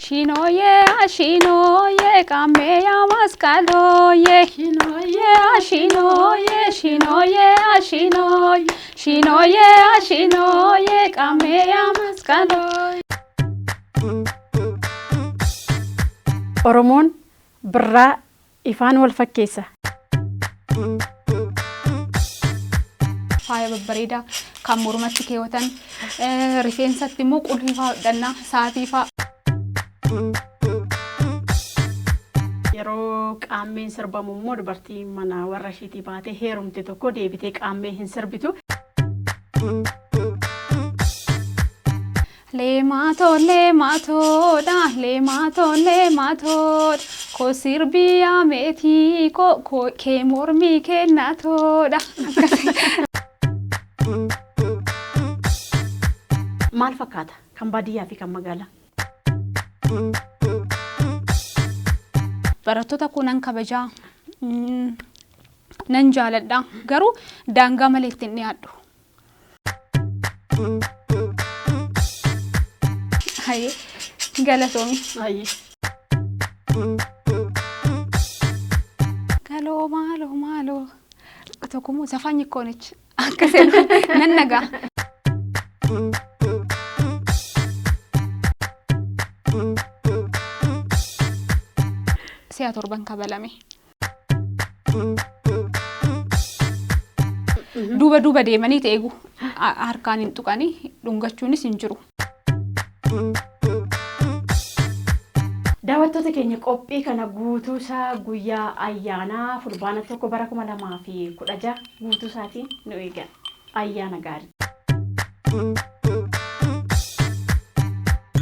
Shinooyee ashinooyee qaammee masqalooyee shinooyee ashinooyee shinooyee ashinooyee shinooyee ashinooyee qaammee masqalooyee. Oromoon birraa ifaan wal fakkeessa. Faaya babbareedaa kan mormatti keewwatan, rifeensatti immoo qulfii fa'aa hodhannaa, sa'aatii fa'aa. Yeroo qaammeen sirbamu immoo dubartiin mana warra isheetii baatee heerumte tokko deebitee qaammee hin sirbitu. Leemaatoo leemaatoodha leemaatoo leemaatoodha koo sirbii yaameetii koo kee mormii kennatoodha. Maal fakkaata kan baadiyyaa fi kan magaalaa? Barattoota koo nan kabajaa, nan jaaladha, garuu daangaa malee itti hin dhiyaadhu. Hayyee, galatoomi. Hayyee. Galoo maaloo maaloo tokkommoo zafaanyi koonich akkasii nan nagaa. Si'a torban kabalame. Duuba duuba deemanii eegu, harkaan hin tuqanii, dhungachuunis hin jiru. Daawwattoota keenya, qophii kana guutuu isaa guyyaa ayyaanaa Fulbaana 1 bara 2016 guutuu isaatiin nu eegan. Ayyaana gaarii.